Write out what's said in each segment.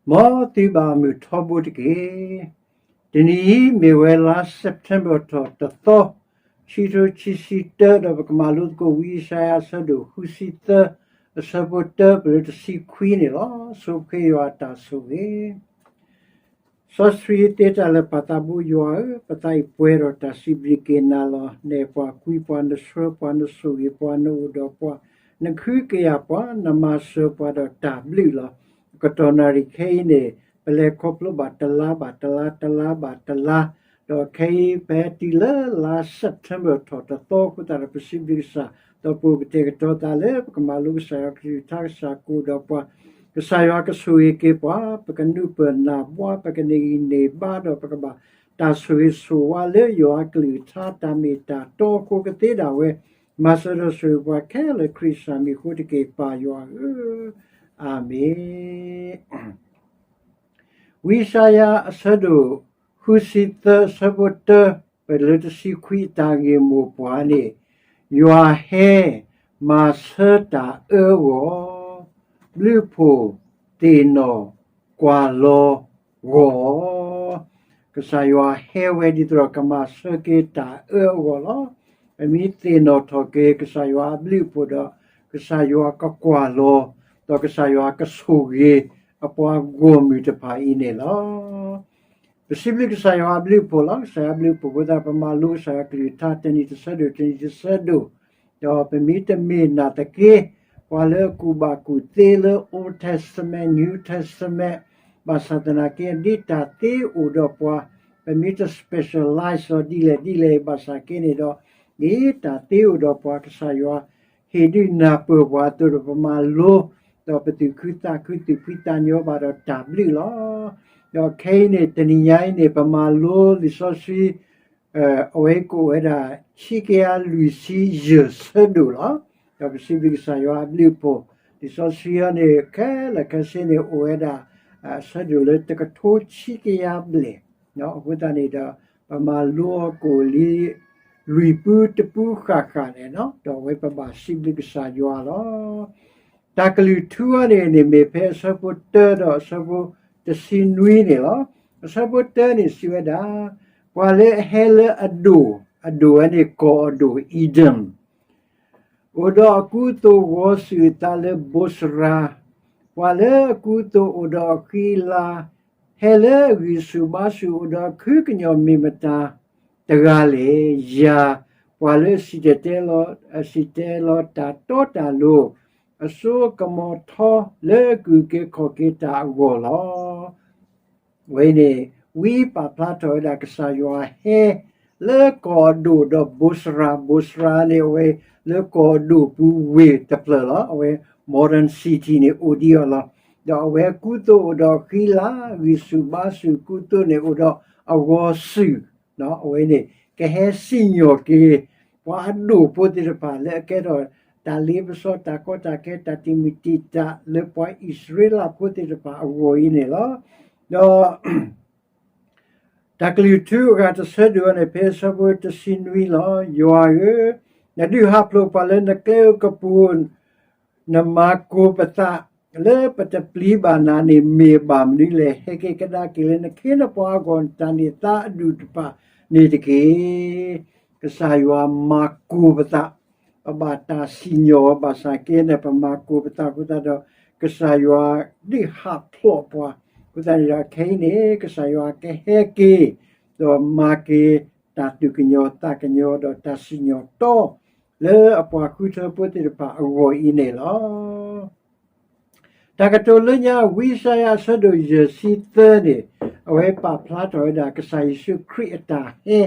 မ်သုဘၣ်မုာ်ထီဘိတက့ၢ်. တနံၤအံၤမ့ၢ်ဝဲလါ September ထီၣ်တသီ, ခံကထိခံဆံတၢ ဒီးပကမၤလိသကိးဝံယၡါယၤအဆၢဒိၣ်ဃုဆံသၢ အဆၢဖိတၢ ပလၢတဆံခွံန့ၣ်လီၤ. ဆိပဃ့ယွၤအတၢ်ဆိၣ်ဂ့ၤ စီဆှံသ့တၢ်လၢာ် ပၢ်သးဘိယွၤဧၢ, ပသးအံၤပှဲၤဒီးတၢ်စံးဘျုးက့ၤနၤလီၤ. နအဲၣ်ပှၤကွံပှၤ နဆှၢပှၤ နဆိၣ်ဂ့ၤပှၤ နအိၣ်ဒီးပှၤ နဃုကယာ်ပှၤ နမၤစၢၤပှၤဒီးတၢ်ဘျုးလီၤ. ကတီၢ်နၣ်ရံၣ်ခဲအံၤန့ၣ် ပလဲၤခီဖျိဘၣ်တလါဘၣ်တလါ တလါဘၣ်တလါ, ဒီးခဲအံၤပဟဲတုၤလၢလါ September ထီၣ်တသီအဃိသတးဒီး ပစံးဘျုးကစၢ် ဒီးပအိၣ်ကတဲာ်ကတီၤသးလၢ ပကမၤလိကစၢ်ယွၤကလုၢ်ကထါ ကစၢ်ကအိၣ်ဒီးပှၤ ကစၢ်ယွၤကဆိၣ်ဂ့ၤက့ၤပှၤ, ပကနုာ်ပၢၢ်နၢ်ဘှါ ပကန့ၢ်ဂံၢ်န့ၢ်ဘါ ဒီးပကဘၣ်တၢ်ဆိၣ်ဂ့ၤဆိၣ်ဝါလၢယွၤအကလုၢ်ကထါ တၢ်မ့ၢ်တၢ်တီအဃိကသ့ဒၣ်ဝဲ, မၤစၢၤဒီးဆိၣ်ဂ့ၤပှၤခဲလၢာ် ခရံာ်ကစၢ်မံၤအဃိတက့ၢ် ပၢ်ယွၤဧၢ, အၤမ့ၣ်. ဝံယၡါယၤအဆၢဒိၣ်ဃုဆံသၢ အဆၢဖိတၢ ပလၢတဆံခွံ အတၢ်ဂ့ၢ်မိၢ်ပှၢ်န့ၣ်, ယွၤဟဲ မၤဆၢတၢ်အၢအဂီၢ်, ဘျုးဖှိၣ်သ့ၣ်နီၣ်ကွၢ်လီၤဂီၢ်, ကစၢ်ယွၤဟဲဝဲဒ်သိးဒီးကမၤဆၢက့ၤတၢ်အၢအဂီၢ်လီၤ. ပမ့ၢ်သ့ၣ်နီၣ်ထီၣ်က့ၤ ကစၢ်ယွၤအဘျုးအဖှိၣ်ဒီး ကစၢ်ယွၤကကွၢ်လီၤ, ဒီးကစၢ်ယွၤကဆိၣ်ဂ့ၤအပှၤဂီၢ်မုၢ်တဖၣ်အံၤန့ၣ်လီၤ. ပစံးဘျုးကစၢ်ယွၤအဘျုးအဖှိၣ်လီၤ. ကစၢ်ယွၤအဘျုးအဖှိၣ်အဃိသတး ပမၤလိကစၢ်ယွၤကလုၢ်ကထါ တနံၤတဆၢဒိၣ် တနံၤတဆၢဒိၣ်, ဒီးပမ့ၢ်တမ့ၢ်နာ်သက့ ပှၤလၢအကူၣ်ဘၣ်ကူၣ်သ့လၢ Old Testament, New Testament, ဘၣ်ဆၣ်သနာ်က့ ဒ်တၢ်သ့အိၣ်ဒီးပှၤ, ပမ့ၢ်တ specialize လီၤဒ်လဲၣ်ဒ်လဲၣ် ဘၣ်ဆၣ်က့န့ၣ်ဒီး ဒ်တၢ်သ့အိၣ်ဒီးပှၤ ကစၢ်ယွၤဟ့ၣ်ဒုးနၢ်ပၢၢ်ပှၤအသိးဒီး ပမၤလိ ဒီးပသူၣ်ခုသးခု သူၣ်ဖှံသးညီဘၣ်ဒီးတၢ်ဘျုးလီၤ. ဒီးခဲအံၤန့ၣ် တနံၤညါအံၤန့ၣ် ပမၤလိလံာ်စီဆှံ အဝဲကအိၣ်ဝဲဒၣ် ခံကယၤလွံၢ်ဆံယဲၢ်ဆၢဒိၣ်လီၤ. ဒီးပစံးဘျုးကစၢ်ယွၤအဘျုးအဖှိၣ်, လံာ်စီဆှံအံၤန့ၣ် ခဲလၢာ်ခဲဆ့န့ၣ် အိၣ်ဝဲဒၣ် အဆၢဒိၣ်လၢတကထိဆံကယၤဘျဲၣ်, အဃိသတးန့ၣ်ဒီး ပမၤလိအီၤကအိၣ်လံ လွံၢ်ပူတပူဃၣ်ဃၣ်န့ၣ်, ဒီးအဝဲပဘၣ်စံးဘျုးကစၢ်ယွၤလီၤ. တၢ်ကလုၢ်ထူအံၤန့ၣ်န့ၣ် မ့ၢ်ဖဲအဆၢဖိတၢဒီးအဆၢဖိတဆံနွံန့ၣ်လီၤ. အဆၢဖိတၢန့ၣ်စံးဝဲဒၣ်, ပှၤလၢအဟဲလၢအဒိၣ်, အဒိၣ်ဝဲန့ၣ်ကီၢ်အဒိၣ် Edom, အိၣ်ဒီးအကူအသိး ဂီၤစူၣ်အသးလၢ ဘိစရၤ, ပှၤလၢအကူအသိးအိၣ်ဒီးအဃံအလၤ, ဟဲလၢအဂံၢ်ဆူၣ်ဘါဆူၣ် အိၣ်ဒီးအခုကညီၤမ့ၢ်မတၤတဂၤလဲၣ်. ယၤ, ပှၤလၢအစံၣ်တဲၤတဲလီၤ, အစံၣ်တဲၤတဲလီၤတၢ်တီတၢ်လိၤ, အစိအကမီၤထီ လၢအကူၣ်က့ၤခီၣ်က့ၤတၢ်အဂီၢ်လီၤ. အဝဲန့ၣ် ဝံပာ်ဖျါထီၣ်ဝဲဒၣ် ကစၢ်ယွၤဟဲလၢကီၢ်အဒိၣ်ဒီး ဘိစရၤ, ဘိစရၤန့ၣ် အဝဲလၢကီၢ်အဒိၣ်ပူၤဝ့ၢ်တဖျၢၣ်လီၤ. အဝဲ modern city န့ၣ် အိၣ်ဒံးအီၤလီၤ. ဒီးအဝဲကူသိးအိၣ်ဒီးအဃံအလၤ, ဂံၢ်ဆူၣ်ဘါဆူၣ်ကူသိးန့ၣ် အိၣ်ဒီးအဂီၤစူၣ်, အဝဲန့ၣ် ကဟဲစံၣ်ညီၣ်က့ၤ ပှၤအဒိၣ်ဖိသ့ၣ်တဖၣ် လၢအကဲထီၣ်တၢ်လ့ပစီ တၢ်ကီတၢ်ခဲ တၢ်တံာ်မုၢ်တံာ်တာ် လၢပှၤအံၣ်စရ့လးဖိသ့ၣ်တဖၣ်အဂီၢ်အံၤန့ၣ်လီၤ. ဒီး တၢ်ကလုၢ်ထူအဂၤတဆၢဒိၣ်အံၤန့ၣ် ဖဲအဆၢဖိတဆံနွံလီၤ. ယွၤဧၢ, နဒုးဟးဖျိးပှၤလၢနကျဲအကပူၤ, နမၤကိၤပသးလၢပတပျံၤဘၣ်နၤန့ၣ် မ့ၢ်ဘၣ်မနုၤလဲၣ်. ဟဲက့ၤကဒါက့ၤလၢနခ့နပှၤအဂီၢ် နတၢ်န့ၢ်သါအဒူၣ်တဖၣ်န့ၣ်တက့ၢ်. ကစၢ်ယွၤမၤကိၤပသး, ပဘၣ်တၢ်စံၣ်ညီၣ်ဘၣ်ဆၣ်က့န့ၣ် ပမၤကိၤပသးအဃိသတးဒီး ကစၢ်ယွၤဒုးဟးဖျိးပှၤအဃိသတးန့ၣ်ဒီး ခဲအံၤန့ၣ် ကစၢ်ယွၤကဟဲက့ၤ ဒီးမၤက့ၤတၢ်သူၣ်ကညီၤသးကညီၤဒီးတၢ်စံၣ်ညီၣ်တီ လၢအပှၤဃုထၢဖိသ့ၣ်တဖၣ်အဂီၢ်အံၤန့ၣ်လီၤ. တၢ်ကတိၤလၢညါ ဝံယၡါယၤအဆၢဒိၣ်ယဲၢ်ဆံသၢန့ၣ် အဝဲပာ်ဖျါထီၣ်ဝဲဒၣ် ကစၢ်ယ့ၣ်ၡူးခရံာ်အတၢ်ဟဲ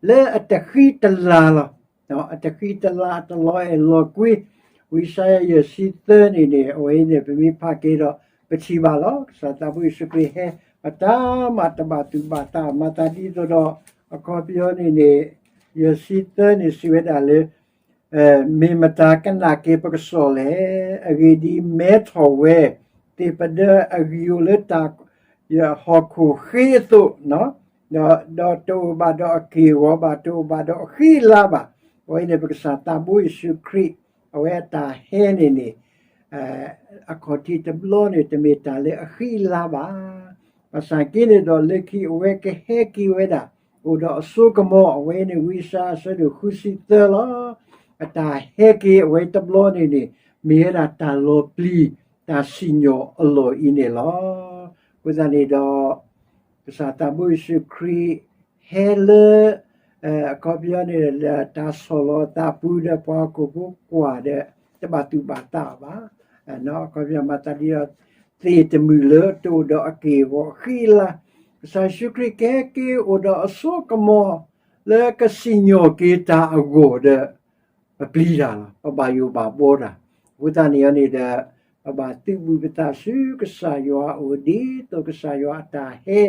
လၢအတဃံတလၤလီၤ. အတဃံတလၤ အတလီၤအဲၣ်လီၤကွံ ဝံယၡါယၤယဲၢ်ဆံသၢန့ၣ်န့ၣ် အဝဲအံၤန့ၣ် ပမ့ၢ်ဖးက့ၤဒီး ပထံၣ်ဘၣ်လီၤ. ကစၢ်သးဘိယ့ၣ်ၡူးခရံာ်ဟဲ ပတၢ်မၤတဘၣ်သူၣ်ဘၣ်သး မၤသးဒ်သိးဒီး အခီပညီန့ၣ်န့ၣ် ယဲၢ်ဆံသၢန့ၣ် စံးဝဲဒၣ်လၢ မ့ၢ်မတၤကနာ်က့ၤပကစီၣ်လဲၣ်. အဂ့ၢ်ဒ်အံၤ, မဲထီၣ်ဝဲ သ့ၣ်ပဒၢအဂံၢ်အိၣ်လၢတၢ်ဟီၣ်ခိၣ်ဃ့အသိး, ဒီးတအိၣ်ဘၣ်ဒီးအက့ၢ်အဂီၤဘၣ်, တအိၣ်ဘၣ်ဒီးအဃံအလၤဘၣ်. အဝဲန့ၣ် ပကစၢ်သးဘိယ့ၣ်ၡူးခရံာ် အဝဲအတၢ်ဟဲန့ၣ်န့ၣ် အခီၣ်ထံးတဘျီန့ၣ် တမ့ၢ်တၢ်လၢအဃံအလၤဘၣ်. ဘၣ်ဆၣ်က့န့ၣ်ဒီး လၢခံအဝဲကဟဲက့ၤဝဲဒၣ် အိၣ်ဒီးအစိကမီၤ အဝဲန့ၣ် ဝံယၡါယၤ အဆၢဒိၣ်ဃုဆံသၢလီၤ. အတၢ်ဟဲက့ၤအဝဲတဘျီန့ၣ်န့ၣ် မ့ၢ်ဝဲဒၣ်တၢ်လီၤပျံၤ တၢ်စံၣ်ညီၣ်အလီၢ်အံၤန့ၣ်လီၤ. အဃိသတးန့ၣ်ဒီး ကစၢ်သးဘိယ့ၣ်ၡူးခရံာ် ဟဲလၢ အခီပညီန့ၣ် တၢ်ဆီၣ်လီၤအသးပူၤဒီး ပှၤဟီၣ်ခိၣ်ဖိကွၢ်ဒီး တဘၣ်သူၣ်ဘၣ်သးဘၣ်. အခီပညီမၤသးဒ်ဒီး သ့ၣ်တမုာ်လၢတအိၣ်ဒီးအက့ၢ်အဂီၤအဃံအလၤ, ကစၢ်ယ့ၣ်ၡူးခရံာ်ကဟဲက့ၤအိၣ်ဒီးအစိကမီၤ လၢကစံၣ်ညီၣ်က့ၤတၢ်အဂီၢ်ဒီး ပပျံၤတၢ်လီၤ, ပဘၣ်ယိၣ်ဘၣ်ဘှီတၢ်. အဃိသတးန့ၣ်န့ၣ်ဒီး ပဘၣ်သုးဘူးပသးဆူကစၢ်ယွၤအအိၣ် ဒ်သိးကစၢ်ယွၤအတၢ်ဟဲ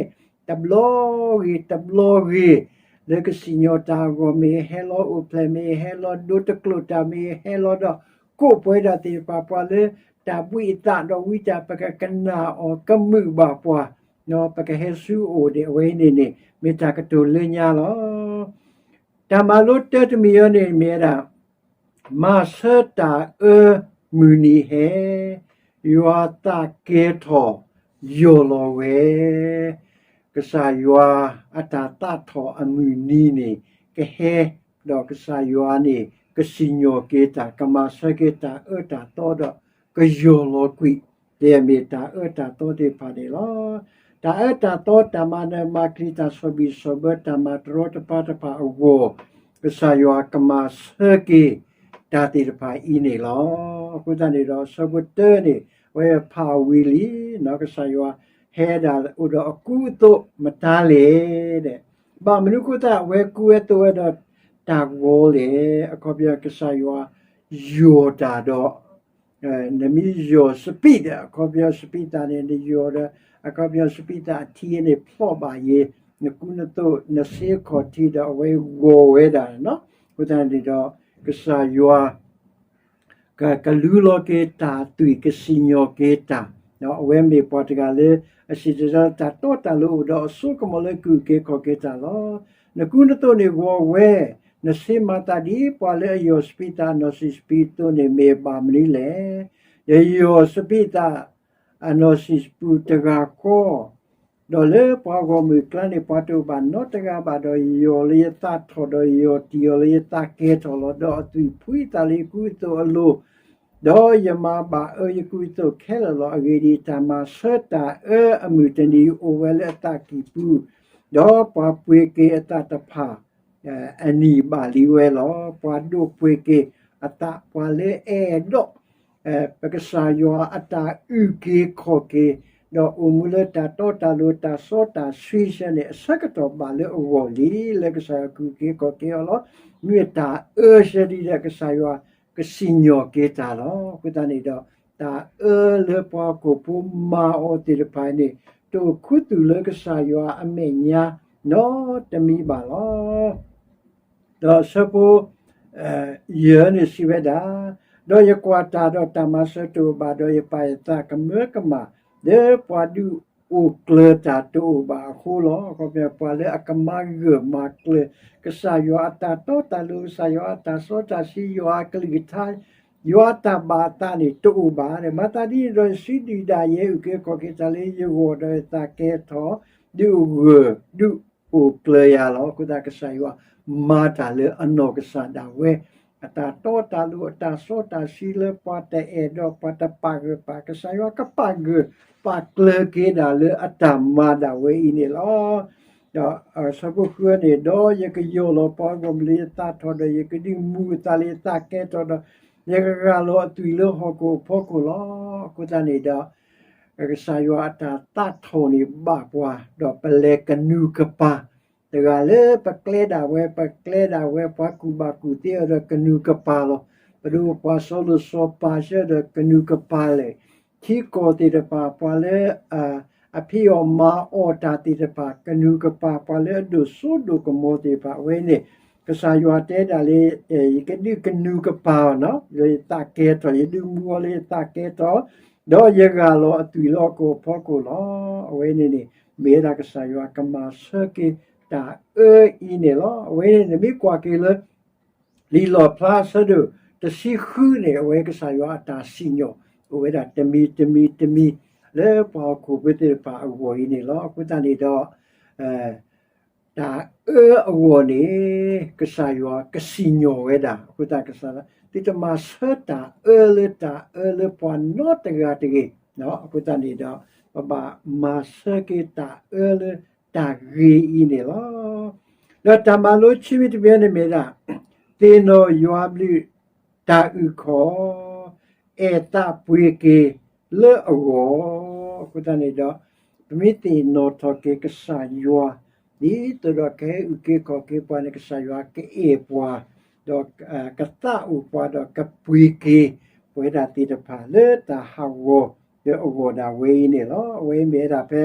တဘျီဂ့ၤတဘျီဂ့ၤ လၢကစံၣ်ညီၣ်တၢ်အဂီၢ် မ့ၢ်ဟဲလီၤအိၣ်ဖျဲၣ် မ့ၢ်ဟဲလီၤဒိတကျိာ်တၢ် မ့ၢ်ဟဲလီၤဒီး ကိးပှဲၤဒၣ်သ့ၣ်တဖၣ် ပှၤလၢတၢ်ဘှံးအသးဒီးဝံတၢ် ပကကနၣ်အီၤ ကမုာ်ဘၣ်ပှၤ, ပကဟဲဆူအအိၣ်န့ၣ် အဝဲအံၤန့ၣ်န့ၣ် မ့ၢ်တၢ်ကတိၤလၢညါလီၤ. တၢ်မၤလိတၢတမံၤအံၤန့ၣ် မ့ၢ်ဝဲဒၣ် မၤဆၢတၢ်အၢမုၢ်နံၤဟဲ, ယွၤသးကဲထီၣ်ယိာ်လီၤဝဲ. ကစၢ်ယွၤအတၢ်သးထီၣ်အမုၢ်နံၤန့ၣ် ကဟဲ, ဒီးကစၢ်ယွၤန့ၣ် ကစံၣ်ညီၣ်က့ၤတၢ် ကမၤဆၢက့ၤတၢ်အၢတၢ်သီဒီး ကယိာ်လီၤကွံာ် ဒ်အမ့ၢ်တၢ်အၢတၢ်သီသ့ၣ်တဖၣ်န့ၣ်လီၤ. တၢ်အၢတၢ်သီ တၢ်မၤနၢၤမၤကျံၤ တၢ်ဆီၣ်ဘံၣ်ဆီၣ်ဘၢ တၢ်မၤတရီတပါတဖၣ်အဂီၢ် ကစၢ်ယွၤကမၤဆၢက့ၤ တၢ်သ့ၣ်တဖၣ်အံၤန့ၣ်လီၤ. အဃိသတးန့ၣ်ဒီး အဆၢဖိတၢန့ၣ် အဝဲဖးဝံၤလံ, ကစၢ်ယွၤဟဲဒၣ်အိၣ်ဒီးအကူအသိးမတၤလဲၣ်, ဘၣ်မနုၤအဃိသတး အဝဲကူဝဲသိးဝဲဒီးတၢ်ဂီၤလဲၣ်. အခီပညီ ကစၢ်ယွၤယိာ်တၢ်ဒီး နမ့ၢ်ယိာ်စပံးဒီး အခီပညီစပံးသၣ်န့ၣ် နယိာ်ဒီး အခီပညီစပံးသၣ်အထံန့ၣ် ဖျီၣ်ဘၣ်ယ့ၤ နကူနသိး နစ့အခီၣ်ထံးဒီး အဝဲဂီၤဝဲဒၣ်, အဃိသတးန့ၣ်ဒီး ကစၢ်ယွၤ က ကလူလီၤက့ၤတၢ်သွံၣ် ကစံၣ်ညီၣ်က့ၤတၢ်, အဝဲမ့ၢ်ပှၤတဂၤလၢ အစံၣ်တဲၤတဲလီၤတၢ်တီတၢ်လိၤ အိၣ်ဒီးအစိကမီၤလၢကအုၣ်က့ၤခီၣ်က့ၤတၢ်လီၤ. နကူနသိးန့ၣ်ဂီၤဝဲ, နစ့မၤသးဒ်ပှၤလၢအယိာ်စပံးသၣ် အနီၢ်ဆံးစပံးအသိးန့ၣ် မ့ၢ်ဘၣ်မနုၤလဲၣ်. ယယိာ်စပံးသၣ် အနီၢ်ဆံးစပံးတဂၤဃီ ဒီးလၢပှၤဂီၢ်မုၢ်အကျါန့ၣ် ပှၤတအိၣ်ဘၣ်နီတဂၤဘၣ်ဒီး ယယိာ်လၢယသးထီၣ် ဒီးယယိာ်တံၢ်အီၤလၢယသးကဲထီၣ်လီၤ. ဒီးအသွံၣ်ဖှံသးလၢယကူအသိးအလိၤ, ဒီးယမၤဘၣ်အၢယကူအသိးခဲလၢာ်လီၤ. အဂ့ၢ်ဒ်အံၤ, တၢ်မၤဆၢတၢ်အၢအမုၢ်တနံၤ အိၣ်ဝဲလၢအသးကံၢ်ပူၤ, ဒီးပှၤပှ့ၤက့ၤအသးတဖၣ် အနံၣ်ဘၣ်လံဝဲလီၤ. ပှၤဒိးပှ့ၤက့ၤအသး ပှၤလၢအအဲၣ်ဒိး ပကစၢ်ယွၤအတၢ်အုၣ်က့ၤခီၣ်က့ၤ, ဒီးအိၣ်မူလၢတၢ်တီတၢ်လိၤ တၢ်စီတၢ်ဆှံစ့ၢ်န့ၣ် အဆၢကတီၢ်ဘၣ်လၢအဂီၢ်လံ လၢကစၢ်ယွၤကအုၣ်က့ၤခီၣ်က့ၤအီၤလီၤ. မ့ၢ်တၢ်အၢစ့ၢ်ဒ်ဒီး ကစၢ်ယွၤကစံၣ်ညီၣ်က့ၤတၢ်လီၤ. အဃိသတးန့ၣ်ဒီး တၢ်အၢလၢပှၤဟီၣ်ခိၣ်ဖိမၤအီၤသ့ၣ်တဖၣ်န့ၣ် တအိၣ်ခူသူၣ်လၢကစၢ်ယွၤအမဲာ်ညါ နီတမံၤဘၣ်လီၤ. ဒီးအဆၢဖိ ယဲၢ်န့ၣ်စံးဝဲဒၣ်, ဒီးယကွၢ်တၢ်ဒီးတၢ်မၤစၢၤတအိၣ်ဘၣ်, ဒီးယပာ်ယသးကမၢကမၣ် လၢပှၤဒုးအိၣ်ကျၢၤတၢ်တအိၣ်ဘၣ်အဃိလီၤ. အခီပညီ ပှၤလၢအကမၤဂၢၢ်မၤကျၢၤ ကစၢ်ယွၤအတၢ်တီတၢ်လိၤ ကစၢ်ယွၤအတၢ်စီတၢ်ဆှံ ယွၤအကလုၢ်ကထါ ယွၤအတၢ်ဘၣ်အသးန့ၣ် တအိၣ်ဘၣ်. မၤသးဒ်န့ၣ်ဒီး ယစုဒုၣ်ဒါယဲ အုၣ်က့ၤခီၣ်က့ၤတၢ်လၢယဂီၢ် ဒီးယသးကဲထီၣ် ဒုးအိၣ်ဂၢၢ် ဒုးအိၣ်ကျၢၤယၤလီၤ. အဃိသတး ကစၢ်ယွၤမၤတၢ်လၢအနီၢ်ကစၢ်ဒၣ်ဝဲ အတၢ်တီတၢ်လိၤ အတၢ်စီတၢ်ဆှံလၢပှၤတအဲၣ်ဒိး ပှၤတပာ်ဂၢၢ်ပာ် ကစၢ်ယွၤကပာ်ဂၢၢ်ပာ်ကျၢၤက့ၤဒၣ်လၢအတၢ်မၤဒၣ်ဝဲအံၤန့ၣ်လီၤ. ဒီးအဆၢဖိဃုန့ၣ်, ဒီးယကယီၢ်လီၤပှၤဂီၢ်မုၢ်လၢယသးထီၣ်ဒီး ယကဒုးမူအသးလၢယသးကဲထီၣ်ဒီး ယကဂၢ်လီၤအသွံၣ်လၢဟီၣ်ခိၣ်အဖီခိၣ်လီၤ. အဃိသတးန့ၣ်ဒီး ကစၢ်ယွၤအတၢ်သးထီၣ်န့ၣ်ဘၣ်ပှၤ ဒီးပလဲၤကနူၤကပၤ, တဂၤလၢပကျဲဒၣ်ဝဲ ပကျဲဒၣ်ဝဲ ပှၤကူၣ်ဘၣ်ကူၣ်သ့အီၤဒီးကနူၤကပၤလီၤ. ပဒိၣ်ပှၤစီၤလိၤစီၤပၤဆှၢဒီးကနူၤကပၤလဲၣ်. ထံကီၢ်သ့ၣ်တဖၣ် ပှၤလၢ အဖံးအီၣ်မၤအီၣ်တၢ်သ့ၣ်တဖၣ် ကနူၤကပၤ, ပှၤလၢအဒိၣ်စိဒိၣ်ကမီၤသ့ၣ်တဖၣ် အဝဲန့ၣ် ကစၢ်ယွၤတဲဒၣ်လၢ ယကဒုးကနူၤကပၤအီၤ လၢယသးကဲထီၣ်, ယဒုးမူအီၤလၢယသးကဲထီၣ်, ဒီးယဂၢ်လီၤအသွံၣ်လၢဟီၣ်ခိၣ်အဖီခိၣ်လီၤ. အဝဲန့ၣ်န့ၣ် မ့ၢ်ဝဲဒၣ်ကစၢ်ယွၤကမၤဆၢက့ၤတၢ်အၢအံၤန့ၣ်လီၤ. အဝဲန့ၣ်နမ့ၢ်ကွၢ်က့ၤလၢ လံာ်လီၣ်ဖျါအဆၢဒိၣ်တဆံဃုန့ၣ် အဝဲကစၢ်ယွၤအတၢ်စံၣ်ညီၣ် အိၣ်ဝဲဒၣ်တမံၤတမံၤတမံၤ လၢပှၤဟီၣ်ခိၣ်ဖိသ့ၣ်တဖၣ်အဂီၢ်အံၤန့ၣ်လီၤ. အဃိသတးန့ၣ်ဒီး တၢ်အၢအဂီၢ်န့ၣ် ကစၢ်ယွၤကစံၣ်ညီၣ်ဝဲဒၣ်. အဃိသတးကစၢ် သုတမၤဆၢတၢ်အၢလၢတၢ်အၢလၢပှၤနီတဂၤတဂ့ၤ. အဃိသတးန့ၣ်ဒီး ပဘၣ်မၤဆၢက့ၤတၢ်အၢလၢတၢ်ဂ့ၤအံၤန့ၣ်လီၤ. ဒီးတၢ်မၤလိခံမံၤတမံၤန့ၣ်မ့ၢ်ဒၣ် သ့ၣ်နီၣ်ယွၤအဘျုးတၢ်အုၣ်ခီၣ် အဲၣ်သးပှ့ၤက့ၤလၢအဂီၢ်. အဃိသတးန့ၣ်ဒီး ပမ့ၢ်သ့ၣ်နီၣ်ထီၣ်က့ၤကစၢ်ယွၤ ဒ်သိးဒီးကဟဲအုၣ်က့ၤခီၣ်က့ၤပှၤန့ၣ် ကစၢ်ယွၤကအဲၣ်ပှၤ ဒီးကသးအိၣ်ပှၤ ဒီးကပှ့ၤက့ၤပဝဲဒၣ်သ့ၣ်တဖၣ်လၢတၢ်ဟးဂီၤဒီးအဂီၢ်ဒၣ်ဝဲအံၤန့ၣ်လီၤ. အဝဲအံၤမ့ၢ်ဝဲဒၣ်ဖဲ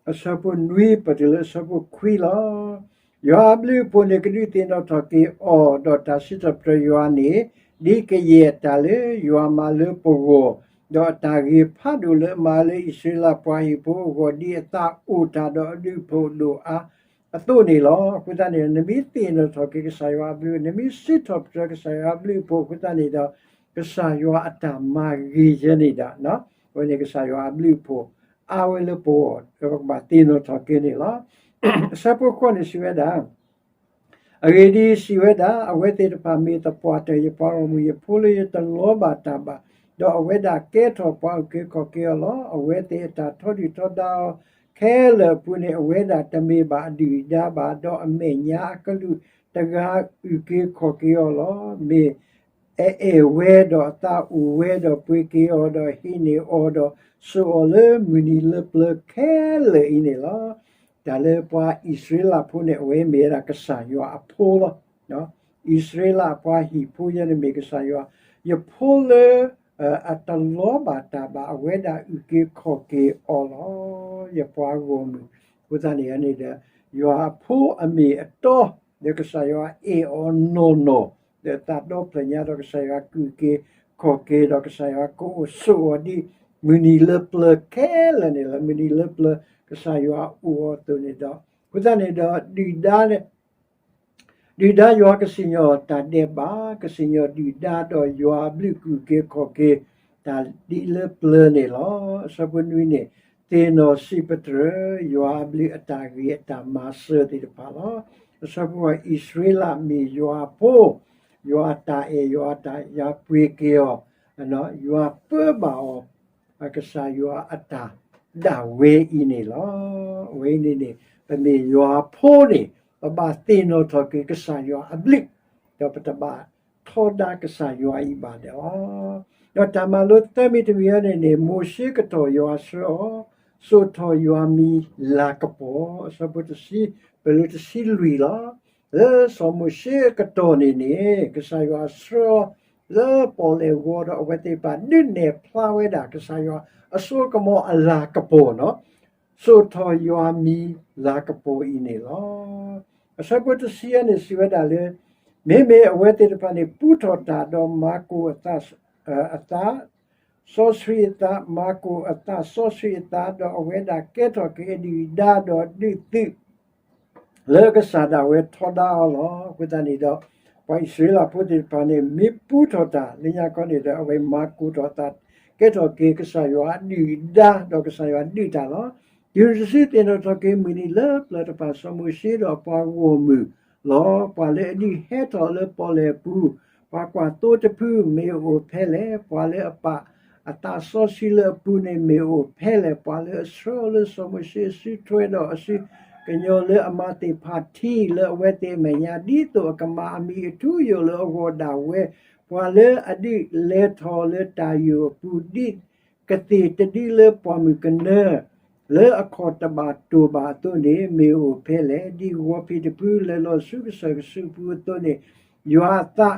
အဆၢဖိနွံ ပတုၤလၢအဆၢဖိခွံလီၤ. ယွၤအဘျုးအဖှိၣ်န့ၣ် ကဒုးသ့ၣ်နီၣ်ထီၣ်က့ၤအီၤ, ဒီးတၢ်စံးထီၣ်ပတြၢၤယွၤန့ၣ် ဒ်ကယဲၢ်တၢ်လၢယွၤမၤလၢပဂီၢ်, ဒီးအတၢ်ဂ့ၤဖးဒိၣ်လၢအမၤလၢအံၣ်စရ့လးပှၤဟံၣ်ဖိအဂီၢ် ဒ်အသးအိၣ်တၢ်ဒီးအဒုးဖှိၣ်ဒိၣ်အါအသိးန့ၣ်လီၤ. အဃိသတးန့ၣ် နမ့ၢ်သ့ၣ်နီၣ်ထီၣ်က့ၤကစၢ်ယွၤအဘျုး, နမ့ၢ်စံးထီၣ်ပတြၢၤကစၢ်ယွၤအဘျုးအဖှိၣ်အဃိသတးန့ၣ်ဒီး ကစၢ်ယွၤအတၢ်မၤဂ့ၤယဲန့ၣ်ဒီး အဝဲန့ၣ်ကစၢ်ယွၤအဘျုးအဖှိၣ် အါဝဲလၢပဂီၢ် ပကဘၣ်သ့ၣ်နီၣ်ထီၣ်က့ၤန့ၣ်လီၤ. အဆၢဖိဃိးန့ၣ်စံးဝဲဒၣ်, အဂ့ၢ်ဒ်အံၤ, စံးဝဲဒၣ်, အဝဲသ့ၣ်တဖၣ်မ့ၢ်သပှၢ်တၢၢ်ယပှၤဂီၢ်မုၢ်, ယဖိလၢယတလီၤဘၣ်တၢ်ဘၣ်, ဒီးအဝဲဒၣ်ကဲထီၣ်ပှၤအုၣ်က့ၤခီၣ်က့ၤအီၤလီၤ. အဝဲသ့ၣ်အတၢ်ထီဒုၣ်ထီဒါအီၤခဲလၢာ်အပူၤန့ၣ် အဝဲဒၣ်တမ့ၢ်ဘၣ်အဒုၣ်အဒါဘၣ်, ဒီးအမဲာ်ညါအကလူးတဂၤအုၣ်က့ၤခီၣ်က့ၤအီၤလီၤ. မ့ၢ် အအဲၣ်ဝဲဒီးအသးအိၣ်ဝဲဒီးပှ့ၤက့ၤအီၤဒီးဟံးန့ၢ်အီၤဒီးစိာ်အီၤလၢမုၢ်နံၤလၢပျၢၤခဲလၢာ်အံၤန့ၣ်လီၤ. တၢ်လၢပှၤအံၣ်စရ့လးဖိန့ၣ် အဝဲမ့ၢ်ဝဲဒၣ်ကစၢ်ယွၤအဖိလီၤ. အံၣ်စရ့လးအပှၤဟံၣ်ဖိယဲန့ၣ်မ့ၢ်ကစၢ်ယွၤ ယဖိလၢ အတလီၤဘၣ်တၢ်ဘၣ် အဝဲဒၣ်အုၣ်က့ၤခီၣ်က့ၤအီၤလီၤ. ယပှၤဂီၢ်မုၢ် အဃိသတးန့ၣ်န့ၣ်ဒီး ယွၤအဖိအမ့ၢ်အတီ ဒီးကစၢ်ယွၤအ့ၣ်အီၤနီၢ်နီၢ် ဒီးအသးဒီဖျၢၣ်ညါဒီးကစၢ်ယွၤကအုၣ်က့ၤခီၣ်က့ၤဒီးကစၢ်ယွၤကအိၣ်ဆိးအီၤဒ် မုၢ်နံၤလၢပျၢၤခဲလၢာ်န့ၣ်လီၤ. မုၢ်နံၤလၢပျၢၤကစၢ်ယွၤအိၣ်အီၤအသိးန့ၣ်ဒီး အဃိသတးန့ၣ်ဒီး ဒုၣ်ဒါ ဒုၣ်ဒါယွၤကစံၣ်ညီၣ်တၢ်ဒဲးဘး, ကစံၣ်ညီၣ်ဒုၣ်ဒါဒီးယွၤအဘျုးကအုၣ်က့ၤခီၣ်က့ၤ တၢ်ဒ်လၢပျၢၤန့ၣ်လီၤ. အဆၢဖိနွံန့ၣ် သ့ၣ်နီၣ်စံးပတြၢၤ ယွၤအဘျုးအတၢ်ဂ့ၤအတၢ်မၤစၢၤသ့ၣ်တဖၣ်လီၤ. အဆၢဖိဃိး အံၣ်စရ့လးမ့ၢ်ယွၤအဖိ, ယွၤအတၢ်အဲၣ် ယွၤအတၢ်ယွၤပှ့ၤက့ၤအီၤ, ယွၤပၢဘၣ်အီၤ ကစၢ်ယွၤအတၢ်ဒၣ်ဝဲအံၤန့ၣ်လီၤ. အဝဲအံၤန့ၣ်န့ၣ် ပမ့ၢ်ယွၤအဖိန့ၣ် ပဘၣ်သ့ၣ်နီၣ်ထီၣ်က့ၤကစၢ်ယွၤအဘျုး ဒီးပတဘၣ်ထီဒါကစၢ်ယွၤအံၤဘၣ်န့ၣ်လီၤ. ဒီးတၢ်မၤလိသၢမံၤတမံၤအံၤန့ၣ်န့ၣ် မိၤၡ့ကတီၢ်ယွၤဆှၢအီၤ, စိာ်ထီၣ်ယွၤမံၤလၤကပီၤ, အဆၢဖိတဆံ ပလၢတဆံလွံၢ်လီၤ. လၢစီၤမိၤၡ့အကတီၢ်န့ၣ်န့ၣ် ကစၢ်ယွၤဆှၢအီၤလၢပီၣ်လဲၣ်ဝီဒီးအဝဲသ့ၣ်တဖၣ်ဒုးနဲၣ်ဖျါဝဲဒၣ် ကစၢ်ယွၤအစိကမီၤအလၤကပီၤနီၤ စိာ်ထီၣ်ယွၤမံၤလၤကပီၤအံၤန့ၣ်လီၤ. အဆၢဖိတဆံအံၤန့ၣ် စံးဝဲဒၣ်လၢ မ့မ့ၢ်အဝဲသ့ၣ်တဖၣ်န့ၣ် ပူထီၣ်တၢ်ဒီးမၤကိၢ်အသး, အသး, စီဆှံအသး, မၤကိၢ်အသး, စီဆှံအသး, ဒီးအဝဲဒၣ်ကဲထီၣ်က့ၤအဒုၣ်အဒါဒီးဒုးသုး လၢကစၢ်ဒၣ်ဝဲထီဒါအီၤလီၤ. အဃိသတးန့ၣ်ဒီး ပှၤအံၣ်စရ့လးဖိသ့ၣ်တဖၣ်န့ၣ် မ့ၢ်ပူထီၣ်တၢ်လၢညါခီန့ၣ်ဒီး အဝဲမၤကိၢ်ထီၣ်အသး ကဲထီၣ်က့ၤကစၢ်ယွၤအဒုၣ်အဒါ ဒီးကစၢ်ယွၤဒုးတၢ်လီၤ. တုၤတစုသ့ၣ်နီၣ်ထီၣ်က့ၤမုၢ်နံၤလၢပျၢၤတဖၣ် စီၤမိၤၡ့ဒီးအပှၤဂီၢ်မုၢ်လီၤ. ပှၤလၢအဒုးဟဲထီၣ်လၢပီၣ်လဲၣ်ပူၤ, ပှၤကွၢ်သိတဖုမ့ၢ်အိၣ်ဖဲလဲၣ်, ပှၤလၢအပာ် အသးစီဆှံလၢအပူၤန့ၣ်မ့ၢ်အိၣ်ဖဲလဲၣ်, ပှၤလၢအဆှၢအီၤလၢစီၤမိၤၡ့အစုထွဲဒီးအစုကညီၤလၢအမၤသ့ၣ်ဖးထံလၢအဝဲသ့ၣ်အမဲာ်ညါ ဒ်သိးအကမၤအမံၤအထူအယိာ်လၢအဂီၢ်ဒၣ်ဝဲ, ပှၤလၢအဒုးလဲၤထီၣ်လၢတၢ်ယိာ်အပူၤ ဒ်ကသ့ၣ်တဒုလၢပှၢ်မုၢ်ကနၢ လၢအခီၣ်တဘၣ်တိၢ်ဘၣ်အသိးန့ၣ် မ့ၢ်အိၣ်ဖဲလဲၣ်, ဒ်ဂီၤဖံးတဖုလဲၤလီၤဆူကစၢၢ်ကဆူးပူၤအသိးန့ၣ် ယွၤအသး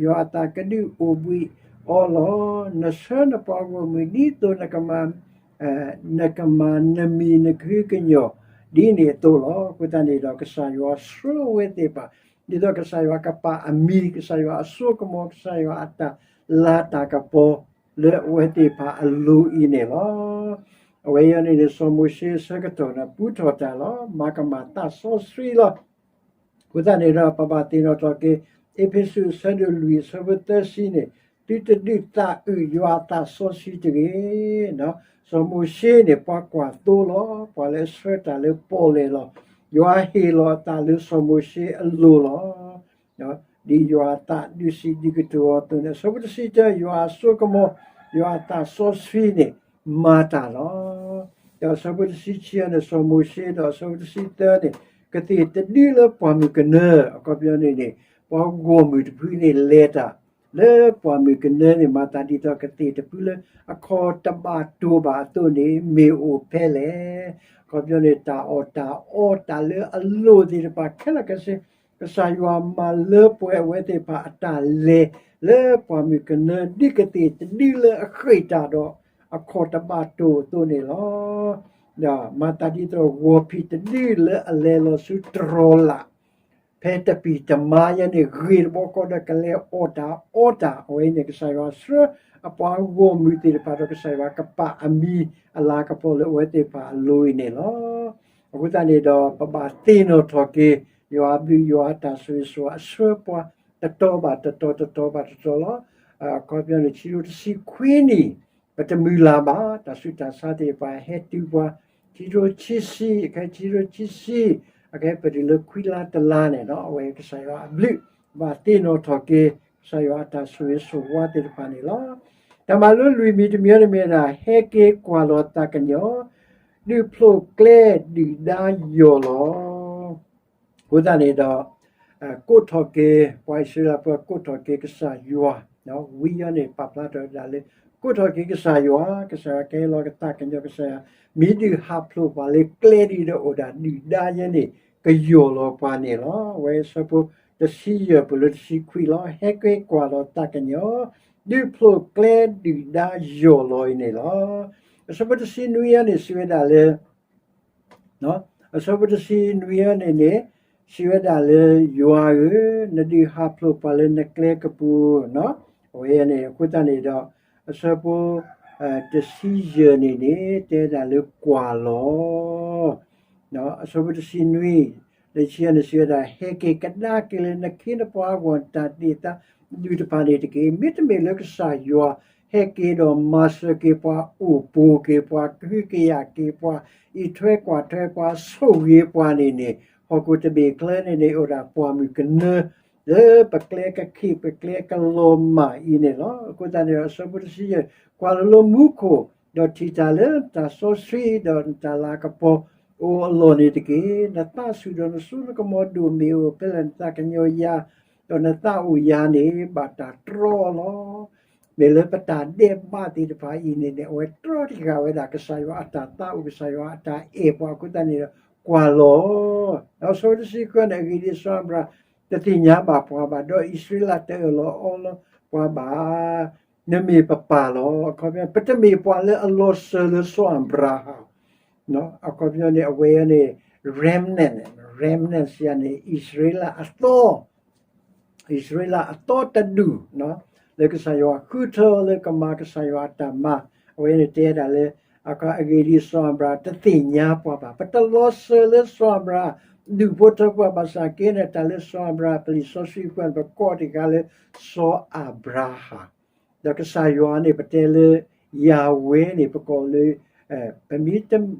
ယွၤအသးကဒုးအိၣ်ဘှံးအီၤလီၤ. နဆှၢနပှၤဂီၢ်မုၢ်ဒ်သိးနကမၤ နကမၤနမံၤနကဟုကညီၢ် ဒ်န့ၣ်အသိးလီၤ. အဃိသတးန့ၣ်ဒီး ကစၢ်ယွၤဆှၢအဝဲသ့ၣ်တဖၣ် ဒ်သိးကစၢ်ယွၤကပာ်အမံၤ ကစၢ်ယွၤအစိကမီၤ ကစၢ်ယွၤအတၢ်လၤတၢ်ကပီၤ လၢအဝဲသ့ၣ်တဖၣ်အလိၤအံၤန့ၣ်လီၤ. အဝဲအံၤန့ၣ်န့ၣ် စီၤမိၤၡ့အဆၢကတီၢ်န့ၣ် ပူထီၣ်တၢ်လီၤ. မၤကမၣ်သးစီဆှံလီၤ. အဃိသတးန့ၣ်ဒီး ပဘၣ်သ့ၣ်နီၣ်ထီၣ်က့ၤ အ့းဖ့းစူးအဆၢဒိၣ်လွံၢ်အဆၢဖိသၢဆံန့ၣ် သုတဒုးသးအုးယွၤအသးစီဆှံတဂ့ၤ. စီၤမိၤၡ့န့ၣ် ပှၤကွၢ်သိလီၤ. ပှၤလၢအဆှၢတၢ်လၢပီၣ်လဲၣ်လီၤ. ယွၤဟ့ၣ်လီၤအသးလၢစီၤမိၤၡ့အလိၤလီၤ. ဒ်ယွၤအသးဒုးစံးဒုးကတိၤအီၤအသိးန့ၣ်, အဆၢဖိတဆံတၢ ယွၤအစိကမီၤ, ယွၤအသးစီဆှံန့ၣ် မၤတၢ်လီၤ. ဒီးအဆၢဖိတဆံခံန့ၣ် စီၤမိၤၡ့, ဒီးအဆၢဖိတဆံသၢန့ၣ် ကသ့ၣ်တဒုလၢပှၢ်မုၢ်ကနၢ, အခီပညီန့ၣ်န့ၣ် ပှၤဂီၢ်မုၢ်တဖုန့ၣ် လဲၤတၢ်လၢပှၢ်မုၢ်ကနၢန့ၣ် မၤသးဒ်သိးကသ့ၣ်တဖုလၢအခီၣ်တဘၣ်တိၢ်ဘၣ်အသိးန့ၣ် မ့ၢ်အိၣ်ဖဲလဲၣ်. အခီပညီန့ၣ် တၢ်အီၣ်တၢ်အီတၢ်လၢအလိၣ်သ့ၣ်တဖၣ် ခဲလၢာ်ခဲဆ့ ကစၢ်ယွၤမၤလၢပှဲၤအဝဲသ့ၣ်တဖၣ်အတၢ်လဲၤ လၢပှၢ်မုၢ်ကနၢ ဒ်ကသ့ၣ်တဒုလၢအဃ့ၢ်တၢ်ဒီး အခီၣ်တဘၣ်တိၢ်အသိးန့ၣ်လီၤ. ဒီးမၤသးဒ်သိးဂီၤဖံးတဒုလၢအလဲၤလီၤဆူတြီၤလး ဖဲတပံၢ်တမါယဲန့ၣ် ဂ့ၤတဘျီဃီဒီးကလဲၤအီၣ်တၢ်အီတၢ် အဝဲအံၤန့ၣ် ကစၢ်ယွၤဆှၢအပှၤဂီၢ်မုၢ်သ့ၣ်တဖၣ်ဒီး ကစၢ်ယွၤကပာ်အမံၤအလၤကပီၤလၢအဝဲသ့ၣ်တဖၣ်အလိၤအံၤန့ၣ်လီၤ. အဃိသတးန့ၣ်ဒီး ပဘၣ်သ့ၣ်နီၣ်ထီၣ်က့ၤ ယွၤအဘျုးယွၤအတၢ်ဆိၣ်ဂ့ၤဆိၣ်ဝါအဆှၢပှၤ တတီၤဘၣ်တတီၤ တတီၤဘၣ်တတီၤလီၤ. အခီပညီန့ၣ် ခံကထိတဆံခွံနံၣ် ပတမုၢ်လၢ်ဘၣ် တၢ်ဆူးတၢ်ဆါသ့ၣ်တဖၣ်ဟဲတုၤပှၤ ခံကထိခံဆံ အခဲခံကထိခံဆံ အခဲပတုၤလၢခွံလါတလါန့ၣ် အဝဲကစၢ်ယွၤအဘျုး ဘၣ်သ့ၣ်နီၣ်ထီၣ်က့ၤ ကစၢ်ယွၤအတၢ်ဆိၣ်ဂ့ၤဆိၣ်ဝါသ့ၣ်တဖၣ်န့ၣ်လီၤ. တၢ်မၤလိလွံၢ်မံၤတမံၤန့ၣ်မ့ၢ်ဒၣ် ဟဲက့ၤကွၢ်လီၤသးကညီၤ ဒုးဖျိးကျဲဒုၣ်ဒါယီၢ်လီၤ. အဃိသတးန့ၣ်ဒီး ကိးထီၣ်က့ၤ ပှၤအံၣ်စရ့လးဖိ ကိးထီၣ်က့ၤကစၢ်ယွၤ, ဝံယီၤန့ၣ် ပာ်ဖျါထီၣ်ဝဲဒၣ်လၢ ကိးထီၣ်က့ၤကစၢ်ယွၤ, ကစၢ်ယွၤကဟဲလီၤကသးကညီၤ, ကစၢ်ယွၤ မ့ၢ်ဒုးဟးဖျိးပှၤလၢကျဲဒ်ဒီးအိၣ်ဒၣ်ဒုၣ်ဒါယဲန့ၣ် ကယီၢ်လီၤပှၤန့ၣ်လီၤ. အဝဲအဆၢဖိတဆံယဲၢ်ပူၤလၢတဆံခွံလီၤ. ဟဲက့ၤကွၢ်လီၤသးကညီၤ ဒုးဖျိးကျဲဒုၣ်ဒါယီၢ်လီၤအံၤန့ၣ်လီၤ. အဆၢဖိတဆံနွံအံၤန့ၣ် စံးဝဲဒၣ်လၢ အဆၢဖိတဆံနွံအံၤန့ၣ်န့ၣ် စံးဝဲဒၣ်လၢ ယွၤဧၢ, နဒုးဟးဖျိးပှၤလၢနကျဲကပူၤ, အဝဲန့ၣ် အဃိသတးန့ၣ်ဒီး အဆၢဖိ တဆံယဲၢ်န့ၣ်န့ၣ် တဲဒၣ်လၢကွၢ်လီၤ အဆၢဖိတဆံနွံ လၢခံန့ၣ်စံးဝဲဒၣ် ဟဲက့ၤကဒါက့ၤလၢနခ့နပှၤအဂီၢ် တၢ်ဒ့ၣ်သါဒူၣ်တဖၣ်န့ၣ်တက့ၢ်. မ့တမ့ၢ်လၢကစၢ်ယွၤ ဟဲက့ၤဒီးမၤစၢၤက့ၤပှၤ အိၣ်ပိာ်က့ၤပှၤ ကဟုကယာ်က့ၤပှၤ အံးထွဲကွၢ်ထွဲပှၤ ဆိၣ်ဂ့ၤပှၤန့ၣ်န့ၣ် ဟီၣ်ခိၣ်တဘ့ၣ်ချၢန့ၣ်န့ၣ် အိၣ်ဒၣ်ပှၢ်မုၢ်ကနၢ လၢပကျဲကခံး ပကျဲကလီၤမၢ်အံၤန့ၣ်လီၤ. အဃိသတးန့ၣ်ဒီး အဆၢဖိတဆံယဲၢ် ကွၢ်လီၤလၢမူခိၣ် ဒီးထံၣ်တၢ်လၢတၢ်စီဆှံ ဒီးနတၢ်လၤကပီၤအိၣ်အလီၢ်န့ၣ်တက့ၢ်. နသးဆူၣ်ဒီးနစိနကမီၤဒိၣ်မ့ၢ်အိၣ်ဖဲလဲၣ် နသးကညီၤယၤ ဒီးနသးအိၣ်ယၤန့ၣ် ဘၣ်တၢ်တြီလီၤ. မ့ၢ်လၢပတၢ်ဒဲးဘးသ့ၣ်တဖၣ်အံၤန့ၣ်န့ၣ် အဝဲတြီတံၢ်ဃာ်ဝဲဒၣ် ကစၢ်ယွၤအတၢ်သးအိၣ် ကစၢ်ယွၤအတၢ်အဲၣ်ပှၤအဃိသတးန့ၣ်ဒီး ကွၢ်လီၤ ဒီးအဆၢဖိတဆံဃုန့ၣ် အဂ့ၢ်ဒ်အံၤ စီၤအၤဘြၣ်တသ့ၣ်ညါဘၣ်ပှၤဘၣ် ဒီးအံၣ်စရ့လးတအၢၣ်လီၤအီလီၤပှၤဘၣ် နမ့ၢ်ပပၢ်လီၤ. အခီပညီ ပတမ့ၢ်ပှၤလၢအလီၤစၢၤလၢစီၤအၤဘြၤဟၣ် အခီပညီန့ၣ် အဝဲန့ၣ် remnant remnant စံးယၤန့ၣ် အံၣ်စရ့လးအသီ အံၣ်စရ့လးအသီတဒူၣ် လၢကစၢ်ယွၤဃုထၢအီၤလၢကမၤကစၢ်ယွၤအတၢ်မၤ အဝဲန့ၣ်တဲဒၣ်လၢ အဂ့ၢ်ဒ်အံၤ စီၤအၤဘြၤဟၣ်တသ့ၣ်ညါပှၤဘၣ်. ပတလီၤစၢၤလၢစီၤအၤဘြၤဟၣ် ဒူၣ်ဖိထၢဖိဘၣ်ဆၣ်က့န့ၣ် တၢ်လၢစီၤအၤဘြၤဟၣ် ပလံာ်စီဆှံအဃိန့ၣ် ပကိးတ့ၢ်ဃာ်လၢ စီၤအၤဘြၤဟၣ် ဒီးကစၢ်ယွၤန့ၣ် ပတဲလၢ ယၤဝဲန့ၣ် ပကိးလၢ ပမ့ၢ်တ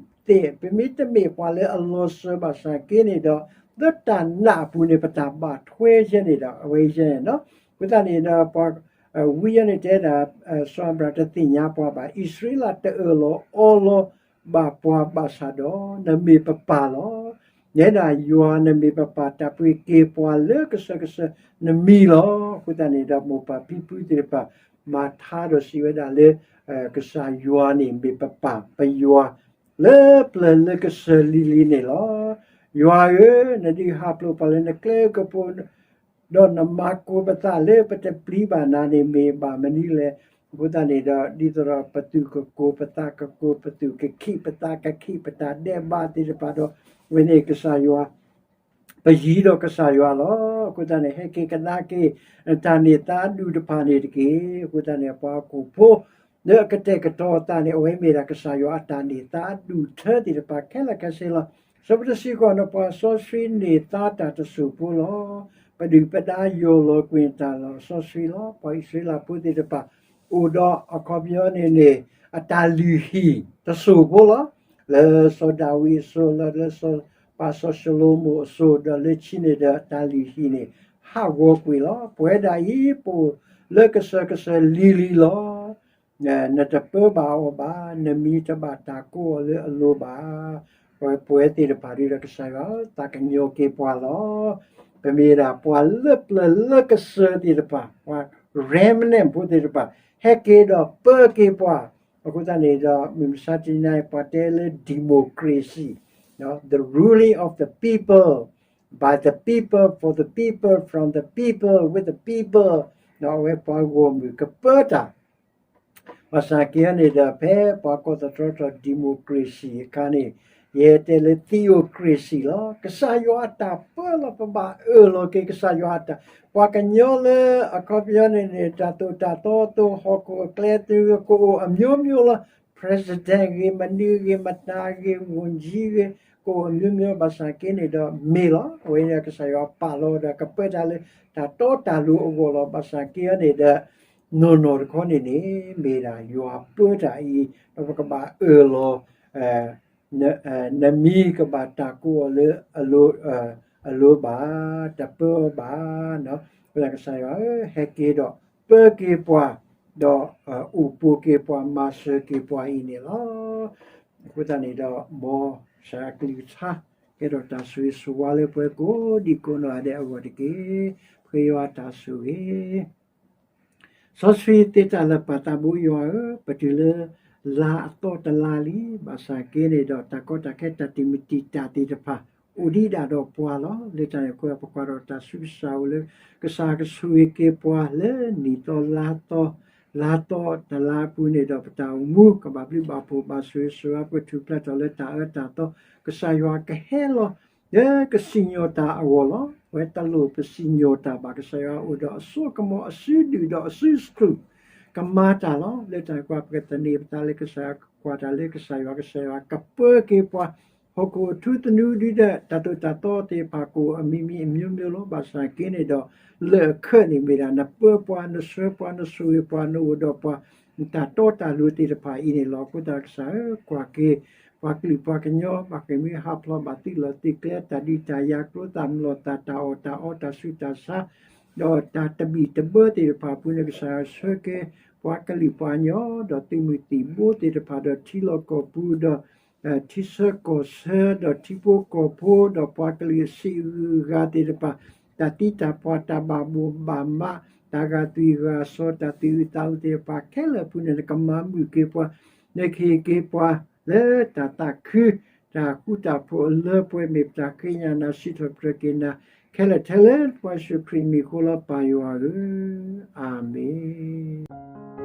သ့ၣ် ပမ့ၢ်တမ့ၢ်ပှၤလၢအလီၤစၢၤဘၣ်ဆၣ်က့န့ၣ်ဒီး လၢတၢ်နာ်အပူၤန့ၣ် ပတၢ်ဘၣ်ထွဲယဲန့ၣ်ဒီး အဝဲယဲန့ၣ်လီၤ. အဃိသတးန့ၣ်ဒီး ပှၤ ဝံယီၤန့ၣ်တဲဒၣ် စီၤအၤဘြၤဟၣ်တသ့ၣ်ညါပှၤဘၣ် အံၣ်စရ့လးတအၢၣ်လီၤအီလီၤဘၣ်ပှၤဘၣ်ဆၣ်ဒီး နမ့ၢ်ပပၢ်လီၤ. နဲဒၣ်ယွၤ နမ့ၢ်ပပၢ်တၢ်ပှ့ၤက့ၤပှၤလၢကစၢၢ်ကစၢၢ်နမံၤလီၤ. အဃိသတးန့ၣ်ဒီး မိၢ်ပၢ်ဖံဖုသ့ၣ်တဖၣ် မၤထါဒီးစံးဝဲဒၣ်လၢ ကစၢ်ယွၤန့ၣ်မ့ၢ်ပပၢ်ပယွၤ လၢပျၢၤလၢကစၢၢ်လံၤလံၤန့ၣ်လီၤ. ယွၤဧၢ, နဒုးဟးဖျိးပှၤလၢနကျဲကပူၤ ဒီးနမၤကိၤပသးလၢပတပျံၤဘၣ်နၤန့ၣ် မ့ၢ်ဘၣ်မနုၤလဲၣ်. အဃိသတးန့ၣ်ဒီး ဒ်သိးဒီးပသူၣ်ကကိၤ ပသးကကိၤ ပသူၣ်ကခံး ပသးကခံး ပတၢ်ဒဲးဘးသ့ၣ်တဖၣ်ဒီး ဝဲန့ၣ်ကစၢ်ယွၤ ပယံၤဒီးကစၢ်ယွၤလီၤ. အဃိသတးန့ၣ် ဟဲက့ၤကဒါက့ၤ တၢ်န့ၢ်သါဒူၣ်တဖၣ်န့ၣ်တက့ၢ်. အဃိသတးန့ၣ် ပှၤဟီၣ်ခိၣ်ဖိ လၢအကတဲာ်ကတီၤအသးန့ၣ် အဝဲမ့ၢ်ဒၣ်ကစၢ်ယွၤအတၢ်န့ၢ်သါဒူၣ်ထၢသ့ၣ်တဖၣ်ခဲလၢာ်ခဲဆ့လီၤ. အဆၢဖိတဆံဃိးန့ၣ် ပှၤစီဆှံန့ၢ်သါတၢ်တစိၢ်ဖိလီၤ. ပဒုၣ်ပဒါယိာ်လီၤကွံာ်တၢ်လီၢ်စီဆှံလီၤ. ပှၤအံၣ်စရ့လးဖိသ့ၣ်တဖၣ် အိၣ်ဒီးအခီပညီန့ၣ်န့ၣ် အတၢ်လုၢ်ဟံၣ်တစိၢ်ဖိလီၤ. လၢစီၤဒၤဝံးအစိၤ လၢလၢစီၤပၢ်စီၤၡလိၤမိၣ်အစိၤ ဒီးလၢခံန့ၣ်ဒီး တၢ်လုၢ်ဟံၣ်န့ၣ် ဟးဂီၤကွံာ်လီၤ. ပဝဲဒၣ်အံၤ ပအိၣ်လၢကစၢၢ်ကစၢၢ်လံၤလံၤလီၤ. နတပၢဘၣ်အီၤဘၣ်, နမံၤတဘၣ်တၢ်ကိးအီၤလၢအလိၤဘၣ်. ပဝဲပဝဲသ့ၣ်တဖၣ်ဒုးဒီးကစၢ်ယွၤသးကညီၤက့ၤပှၤလီၤ. ပမ့ၢ်ဒၣ်ပှၤလၢပျၢၤလၢကစၢၢ်သ့ၣ်တဖၣ်, ပှၤ remnant ဖိသ့ၣ်တဖၣ် ဟဲက့ၤဒီးပၢက့ၤပှၤ. အဃိသတးန့ၣ်ဒီး မုၢ်မဆါတနံၤအံၤ ပှၤတဲလၢ democracy, the ruling of the people, by the people, for the people, from the people, with the people, အဝဲပှၤဂီၢ်မုၢ်ကပၢတၢ် ဘၣ်ဆၣ်က့န့ၣ်ဒီး ဖဲပှၤကိးသတြီထီၣ် democracy အခါန့ၣ် ယတဲလၢ theocracy လီၤ. ကစၢ်ယွၤအတၢ်ပၢလီၤ. ပဘၣ်အၢၣ်လီၤက့ၤကစၢ်ယွၤအတၢ်, ပှၤကညီလၢအခီပညီန့ၣ်န့ၣ် တၢ်သိၣ်တၢ်သီ သိၣ်ဟီၣ်ခိၣ်အကျဲသ့ၣ် ကအိၣ်အမျိုးမျိုးလီၤ. president ဂ့ၤ, မနုၤဂ့ၤ, မတၤဂ့ၤ, ဝန်ကြီးဂ့ၤ, ကအိၣ်အမျိုးမျိုး ဘၣ်ဆၣ်က့န့ၣ်ဒီး မ့ၢ်လီၤ. အဝဲန့ၣ်ကစၢ်ယွၤပာ်လီၤဒီး ကပၢတၢ်လၢတၢ်တီတၢ်လိၤအဂီၢ်လီၤ. ဘၣ်ဆၣ်က့န့ၣ်ဒီး နီၢ်နီၢ်တခီန့ၣ်န့ၣ် မ့ၢ်ဒၣ်ယွၤပၢတၢ်အံၤ ဒီးပကဘၣ်အၢၣ်လီၤ နမံၤကဘၣ်တၢ်ကိးအီၤလၢ အလိၤဘၣ်, တပၢအီၤဘၣ်. အဃိသတးကစၢ်ယွၤဧၢ, ဟဲက့ၤဒီးပၢက့ၤပှၤ, ဒီးအိၣ်ပိာ်က့ၤပှၤ မၤစၢၤက့ၤပှၤအံၤန့ၣ်လီၤ. အဃိသတးန့ၣ်ဒီး မ်ကစၢ်ယွၤအကလုၢ်ကထါ ကဲထီၣ်တၢ်ဆိၣ်ဂ့ၤဆိၣ်ဝါလၢပှၤကိးဒံကိးနီၢ်ဂၤဒဲးအဂီၢ်တက့ၢ်. ပဃ့ယွၤအတၢ်ဆိၣ်ဂ့ၤ စီဆှံသ့တၢ်လၢာ်ပၢ်သးဘိယွၤဧၢ, ပတုၤလၢလါအသီတလါလံ, ဘၣ်ဆၣ်က့န့ၣ်ဒီး တၢ်ကီတၢ်ခဲတၢ်တံာ်မတံာ်တာ်သ့ၣ်တဖၣ် အိၣ်ဒံးဒၣ်ဒီးပှၤလီၤ. လၢတၢ်န့ၣ်အဃိ ပကွၢ်ဒီးတၢ်ဆူကစၢ်အိၣ်လၢ ကစၢ်ကဆိၣ်ဂ့ၤက့ၤပှၤလၢနံၣ်သီလါသီ, လါသီတလါအပူၤန့ၣ်ဒီး ပတၢ်အိၣ်မူကဘၣ်ဘျုးဘၣ်ဖှိၣ် ဘၣ်ဆိၣ်ဂ့ၤဆိၣ်ဝါ ပထူၣ်ဖျဲးထီၣ်လၢတၢ်အၢတၢ်သီ, ကစၢ်ယွၤကဟဲလီၤ လၢကစံၣ်ညီၣ်တၢ်အဂီၢ်လီၤ. ပဝဲတလိၣ်ပစံၣ်ညီၣ်တၢ်ဘၣ်, ကစၢ်ယွၤအိၣ်ဒီးအစိကမီၤ အစုဒုၣ်ဒီးအစုစူၢ် ကမၤတၢ်လီၤ. လၢတၢ်ကွၢ် ပကသန့ၤပသးလၢကစၢ်ယွၤ, ကွၢ်တၢ်လၢကစၢ်ယွၤ, ကစၢ်ယွၤကပၢက့ၤပှၤ, ဟီၣ်ခိၣ်အထူသနူဒုဒီး တၢ်သိၣ်တၢ်သီသ့ၣ်တဖၣ် ကအိၣ်အမံၤမံၤအမျိုးမျိုးလီၤ. ဘၣ်ဆၣ်က့န့ၣ်ဒီး လၢာ်အခၢးန့ၣ်မ့ၢ်ဒၣ် နပၢပှၤ နဆှၢပှၤ နဆိၣ်ဂ့ၤပှၤ နအိၣ်ဒီးပှၤ တၢ်တီတၢ်လိၤသ့ၣ်တဖၣ်အံၤန့ၣ်လီၤ. အဃိသတးကစၢ်ဧၢ, ကွၢ်က့ၤ ပှၤကလုာ်ပှၤကညီ ဘၣ်ဃ့ၢ်မှံဟးဖျိး ဘၣ်သုးလီၢ်သုးကျဲ တၢ်ဒုးတၢ်ယၤ ကျိသၣ်မုၢ်လီၤသၣ် တၢ်အီၣ်တၢ်အီ တၢ်ဆူးတၢ်ဆါ ဒီးတၢ်တဘံၣ်တဘၢသ့ၣ်တဖၣ်အပူၤန့ၣ် ကစၢ်ယွၤဆှၢက့ၤ ပှၤကလုာ်ပှၤကညီ ဒီးသုးမုၢ်သံၣ်ဘိသ့ၣ်တဖၣ် ဒီးထံလီၢ်ကီၢ်ပူၤ ဒီး ထံဆၢကီၢ်ဆၢ ဒီးထံဖိကီၢ်ဖိ ဒီးပှၤကလုာ်အဆံးအဂုၤအဂၤသ့ၣ်တဖၣ် တၢ်သံတၢ်ပှၢ် တၢ်ဘၣ်ဘိၣ်ဘၣ်မး တၢ်ဂာ်သွံၣ်ဂာ်စီၤ တၢ်သူၣ်အုးသးအုးသ့ၣ်တဖၣ်ခဲလၢာ်အပူၤန့ၣ် နကမၤမုာ်က့ၤပှၤ နကဟ့ၣ်က့ၤပှၤလၢတၢ်သးခု တၢ်ဃူတၢ်ဖိးအလၢပှဲၤ မ့ၢ်ပတၢ်ဃ့ညါနၤ စံးထီၣ်ပတြၢၤက့ၤနၤ ခဲလၢာ်ထဲလၢပှၤယ့ၣ်ၡူးခရံာ်မံၤအဃိလီၤ ပၢ်ယွၤဧၢ, အၤမ့ၣ်.